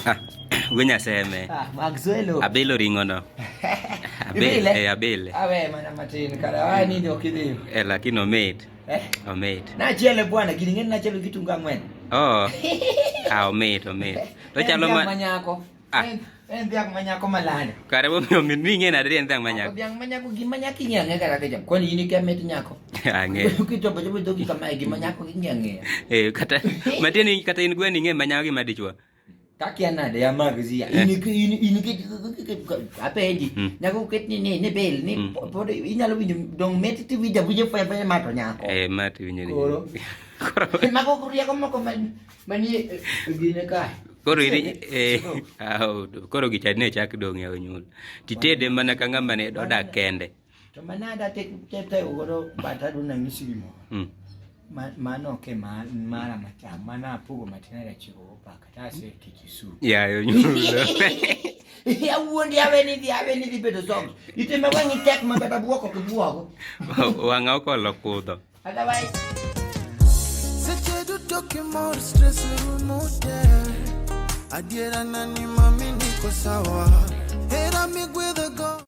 Ah, wuo Nyaseme. Ah, Maxwell. Abilo ring'o no. Ibile? Eh, abile. Awe mana matin kara wa ni ok idhi. Eh, lakini omit. Eh? Omit. Nachiele bwana, gini ng'eni nachielo gi kitungu ang'wen. Oh. Ah, omit, omit. To En chalo dhiang' ma manyako. Ah. En dhiang' manyako malando. Kare momiyo omit ni ing'e nade ni en dhiang' manyako. Dhiang' manyako gima nyako ing'e ang'e kata kicham. Kwani in ikia mit nyako? Ang'e. Kichopo chopo dhogi kamae gima nyako ing'e ang'eya. Eh, kata matieni kata in gweno ing'e manyako gi madichuo. Kakia nade ya magazia. In in in apenji. Nyako ket ni ni ni bel ni pod inyalo winjo dong mit ti winjo winjo faya faya ma to nyako. Eh, ma to iwinjo ni. Koro. Koro. Mago rieko moko manie gine kae. Koro iri eh au koro gicha ne chak dong' e onyuol. Titede mana ka ng'ama ne odak kende. To manada te te te godo bata duna nyisi gimoro. Mano ok e mara macham, mano apogo matin arachiko go paka to aseketi soup. Yaye onyulo. Awuondi awe ni dhi awe ni dhi bedo socks. Itime wang'i tek ma kata buok ok ibuogo. Wang'a okolo kudho. Otherwise Seche duto kimor stress rumo te. Adiera nani mami niko sawa. Hera migwedho.